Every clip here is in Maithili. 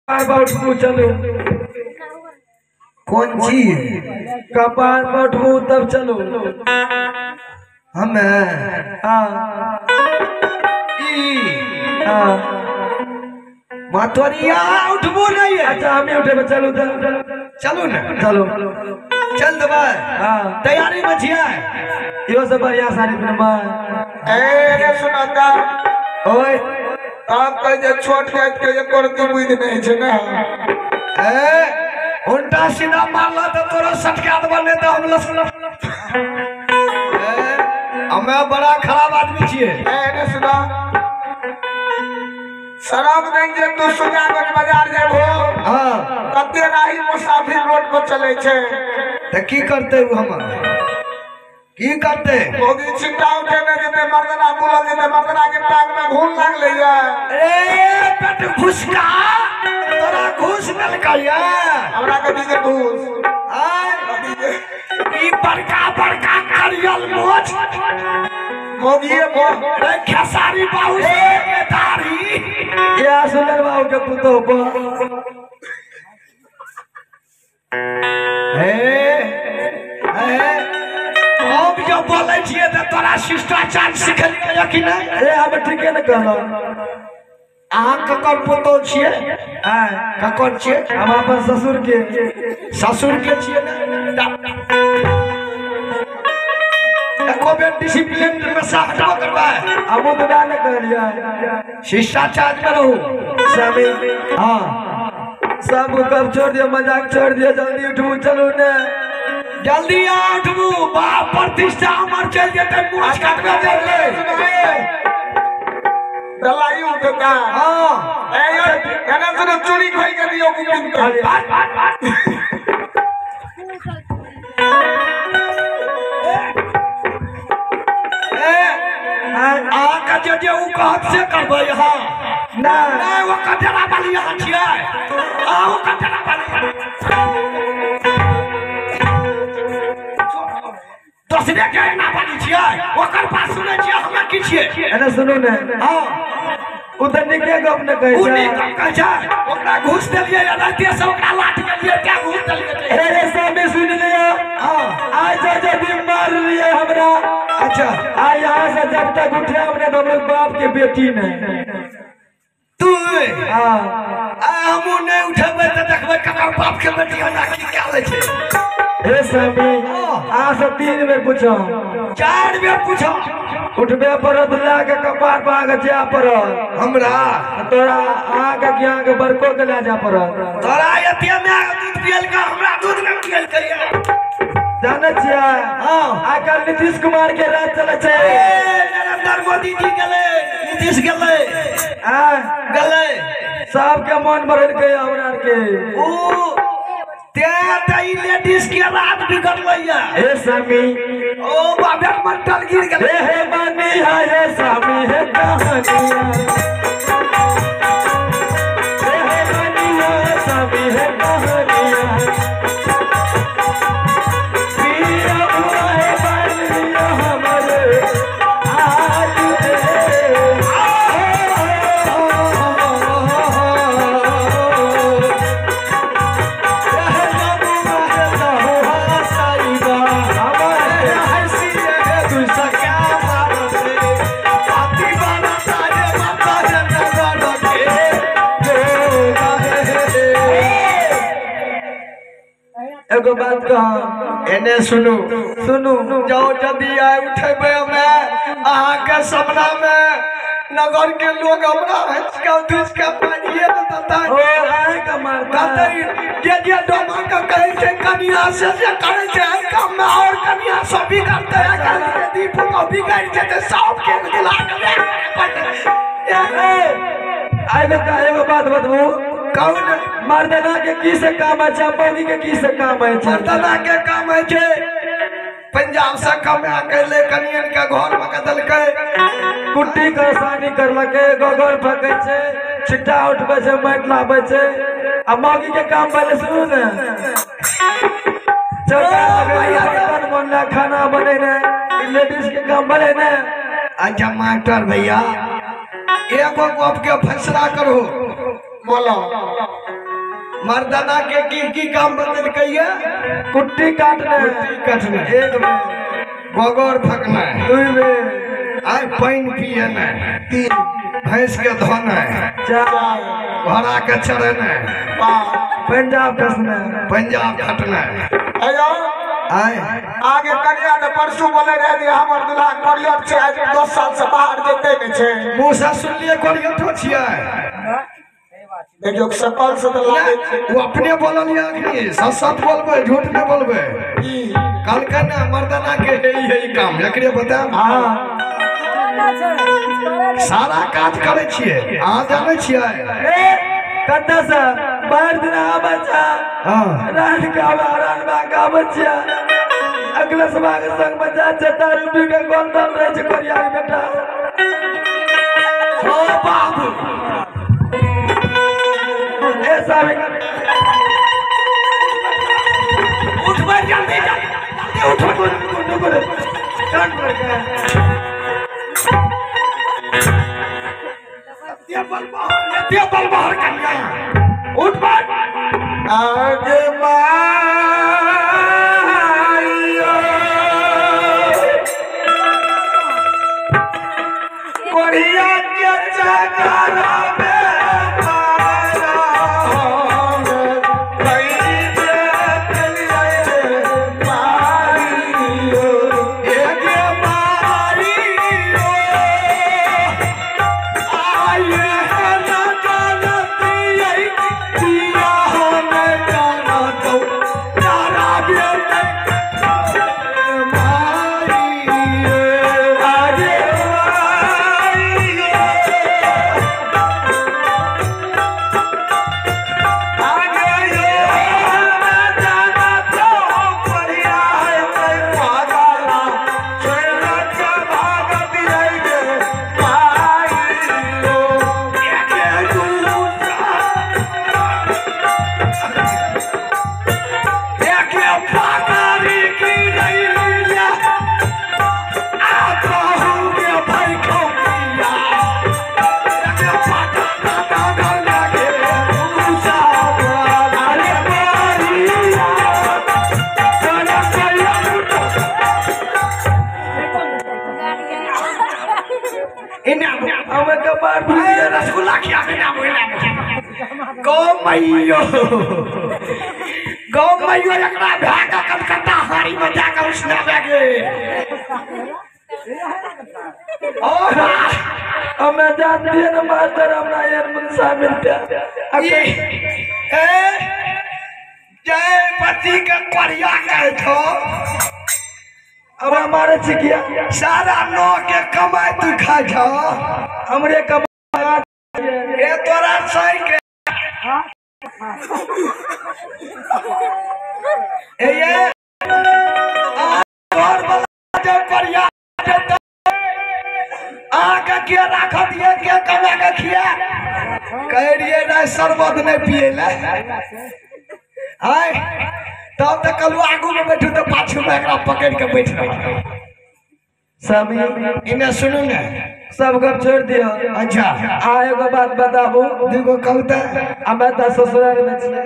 पर चलू। कौन चीज? कपार पर उठबू तब चलू। हमें हाँ हाँ मातोरिया उठबू नहीं है। अच्छा हमें उठेबे, चलू चलू ना, चलू चल देबै। हाँ तैयारी में छियै? इहो सब बढ़िया साड़ी पहिनबै। ए रे सुनंदा ओए तब कह जे छोट जात के एको रत्ती बुद्धि नहीं छै ने। ए उल्टा सीधा मारला तो तोरा सटका देबा, नहीं तो हम लस। हमें बड़ा खराब आदमी छियै। ए रे सुना शराब नहीं जे तू सुजागंज बाजार जेबो। हां कते राही मुसाफिर रोड पर चले छै त की करते उ हमर की करते? मोदी छिट्टा उठेने जेते मर्दना बुलल जेते मर्दना के टांग में घून लागले या। ए पेट घुसका तोरा घूस देलकै या। हमरा के दीजे घूस। आय ई बड़का बड़का करियल मोछ मोदीए रे खेसारी बाबू के दाढ़ी या सुंदर बाबू के पुतोह पर। हे हे हम जो बोलै छियै त तोरा शिष्टाचार सिखलियै कि नहि? ए हम ठीके ने कहलहुँ। अहाँ ककर पुतोह छियै? आय ककर छियै? हम अपन ससुर के। ससुर के छियै ने? एको बेर डिसिप्लिन में से हटबो करबै। हमहूँ तऽ वएह ने कहलियै, शिष्टाचार में रहू। स्वामी हाँ सब गप छोड़ दियौ, मजाक छोड़ दियौ, जल्दी उठबू चलू ने। जल्दी आ उठबू, बाप प्रतिष्ठा हमर चलि जेतै, मोछ काटबे जेतै। दलाई उठता। हाँ ए एना सुनो चूड़ी खोल के दियो कुकुर के। अहाँके जे जे उ कहत से करबै। हाँ नहि ओकर डेरा वाली अहाँ छियै? अहाँ ओकर डेरा वाली दोसरे के एना वाली छियै? ओकर बात सुनै छियै, हमे की छियै? एने सुनू ने। हाँ उ तऽ नीके गप ने कहै उ छै। नीक गप कहै छै। ओकरा घूस देलियै रातिए से, ओकरा लाट गेलियै तें घूस देलियै। हे रे स्वामी सुनि लियौ। हाँ आइ जदि मारलियै हमरा। अच्छा आइ यहाँ से जब तक उठायब नहि तऽ हमरो बाप के बेटी नहि। तू हाँ हमहूँ नहि उठेबै तऽ देखबै ककर बाप के बेटी हमरा की कए लै छै। हे स्वामी अहाँ से 3 बेर पूछो, 4 बेर पूछो। उठबे पड़त, लए के कपार पर अहाँके जाय पड़त। हमरा तोरा अहाँके कि अहाँके बड़को के लए जाय पड़त। तोरा एते माय दूध पियलकै, हमरा दूध नहि पियलकै। जानै छियै हाँ आइ काल्हि नीतीश कुमार के राज चलै छै। नरेंद्र मोदी जी गेलै, नीतीश गेलै, आँय गेलै सबके मन भरलकै हमरा आर के। उ तें तऽ ई लेडीज के राज बिगड़लै या। हे स्वामी ओ बाबे मंडल गिर गेलै। हे हे मानी है हे स्वामी हे कहानिया। हे हे मानी है स्वामी हे कहानिया। पिया हुआ है बनिया हमारे आज एगो बात कह। एने सुनू सुनू जाओ जदि आइ उठेबै हमे अहाँके सामना में नगर के लोग हमरा हंस के धुस के मारिए देतै। ओ अहाँके मारतै। कहतै जे जे डोमा के कहै छै कनिया से से करै छै एहि काम में, और कनिया सब बिगड़तै। आइ काल्हि के दी पुतोह बिगड़ि जेतै, सबके दिला के लए पड़तै। एगो बात बतबू। कहू ने। मर्दना के की से काम है छै, मौगी के की से काम है छै? मर्दना के काम है छै पंजाब से कमा के ले कनियन के घर में के देलकै, कुट्टी के आसानी करलकै, गोबर फेकै छै, छिट्टा उठबै छै, माटि लाबै छै। आ मौगी के काम पहिले सुनू ने, चौका लगेनाइ, बर्तन मोलनाइ, खाना बनेनाइ, लेडीज के काम भेलै ने। अच्छा मास्टर भैया एगो गप के फैसला करू। बोलो। मर्दाना के की की काम बतलकैया? कुट्टी काटना, कुट्टी काटना एक में, गोबर फकना दुई में, आय पानी पियना तीन, भैंस के धोना चार, घोड़ा के चढ़ना पाँच, पंजाब कसना, पंजाब खटना। अयो आय आगे कन्या के परसू बोले रहे जे हमर दुल्हा करियर छै, आज 10 साल से बाहर जेते नै छै। मुंह से सुनलिए करियठो छियै। देखियो सकल से त लागे छै। वो अपने बोललिए अखनी, सच सच बोलबै, झूठ नै बोलबै। कल के ना मर्दाना के हे हे काम एकरे बताब। हां सारा काज करै छियै, अहाँ जानै छियै। ए कत्ता से बाहर दिन आबै छै। हां रान के आबै, रान बा के आबै छै। अगला सभा के संग में जाइ छै, दारू पी के गोंदल रहै छै कोरिया के बेटा। ओ बाबू ए साहब उठबै जल्दी जल्दी उठो, गुंडू गुंडू कान पर के ये बलबहार, ये बलबहार कन्या उठ बैठ। आगे माइयो कोरिया के चकरा में मारा हम कई दे रे मारियो, एगे मारियो आये न जानती पिया हम जानत तारा बेटे मारियो। आगे माइयो आगे यो न जानत कोरिया है पागला छोड़ के भागत रे माइयो। एगे गुलूसा एगे पाकारी की रैया आ कहू के भाई खौकिया एगे पाका दादा लागे गुलूसा अरे मारिया तोरा कहिया उठो इने आबो। हमें कपार फूट ए रसगुल्ला खिया के आबो, इने आबो। गौ मैयो गौ मैयो एकरा भए के कलकत्ता हारी में जाके उसनाबे गे। ओ हमें जानती है ना मास्टर, हमरा यार मुंसा मिलता। ए जय पति के कोरिया कहे छो। अब हमारे छिकिया सारा नो के कमाई तू खाइ छो। हमरे कमा ए तोरा सही के ए ये आ तोर वाला जो कोरिया आके के राखत ये के कमा के खिया कह रहिए ना शरबत नहीं पिए ले। आय तब तक कलू आगू में बैठू तो पाछू में एकरा पकड़ के बैठ रहो। स्वामी इने सुनू ने सब गप छोड़ दियो। अच्छा आ एगो बात बताबू। दूगो कहू त हमे त ससुराल में छियै,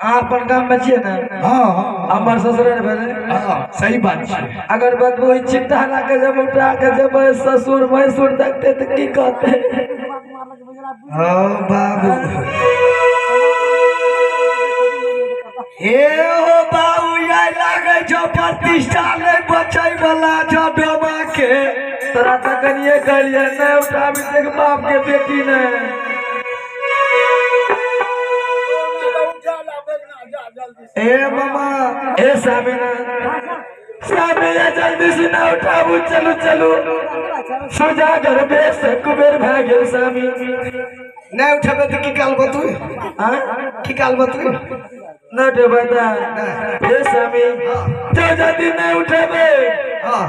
अहाँ अपन गाम में छियै ने? हां हमर ससुराल भेलै। हां सही बात छै। अगर बतबू ई चिट्ठा ला के जब उठा के जब ससुर भैंसुर देखते त की कहते? हां बाबू ए हो बाबू यार लागे छो प्रतिष्ठा नहीं बचै वाला छो डोमा के। तोरा त कनिए कहलिए नहीं उठाबी देख बाप के बेटी ने। ए मामा ए सामिना सामिना जल्दी से ना उठाबू, चलू चलू सुजा घर बेस कुबेर भए गेल सामी। नहीं उठेबे त की कहलबो तू? हां की कहलबो तू? नहीं उठेबै त ए सामी जो जल्दी नहीं उठेबे। हां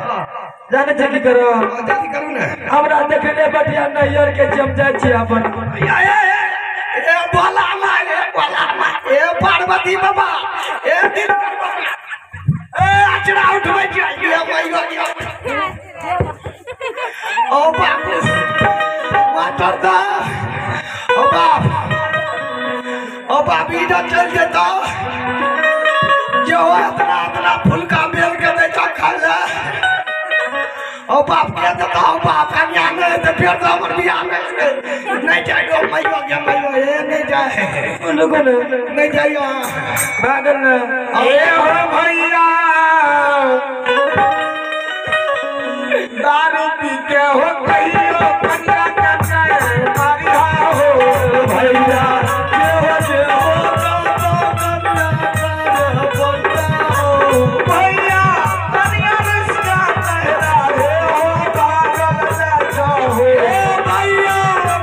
जाने छै की करो? जल्दी करू ने। हमरा देखले बटिया नैयर के जम जाइ छी अपन। ए ए बोला ना, ए बोला ना, ए पार्वती बाबा ए दिन बाबा ए अचरा उठबै छी ए मैयो। ओ बाप मास्टर दा, ओ बाप, ओ ओ बाबी न चल जेतो जो इतना इतना फुलका बेल के दे छ खाय ले ओ बाप के देता ओ बाप कन्या नहीं तो फिर तो हमर बियाह में नहीं जाइयो मैयो के मैयो ए नहीं जाए रुको ने नहीं जाइयो भागल ने ए हो भैया दारू पी के हो कहियो कन्या के मारी हो भैया के हो जे हो तो कन्या के बोलता हो भैया कन्या रिश्ता कहरा रे हो पागल जा हो ए भैया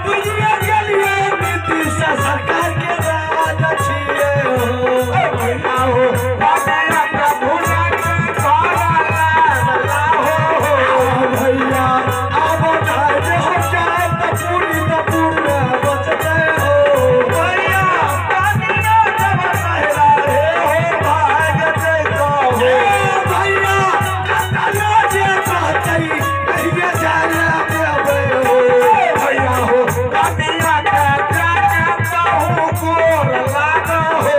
बुझिए गेलिए नीतीश सरकार के राज छिए हो भैया हो कन्या प्रभु के काला ला हो भैया अब जे हो जाए तो पूरी तो पूर्ण बचते हो भैया कन्या जब कहरा रे हो भाग जइतो हो ए भैया कतना जे कहतै कहिए जाए देबै हो भैया हो कन्या के जाके कहूँ गोर लाग हो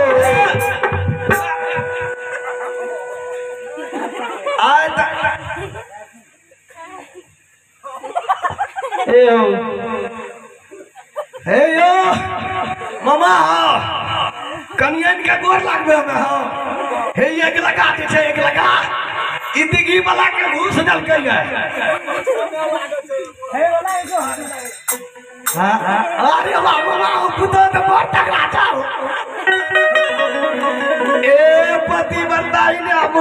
आय त ए हो हे यो मामा कनियन के गोर लागबे हमे हो हे एक लगा जे छै एक लगा ई दिघी वाला के घूस देलकै ये हां अरे वाह मामा पुतो त बड़ तगड़ा छौ ए पति बरदाई ने हम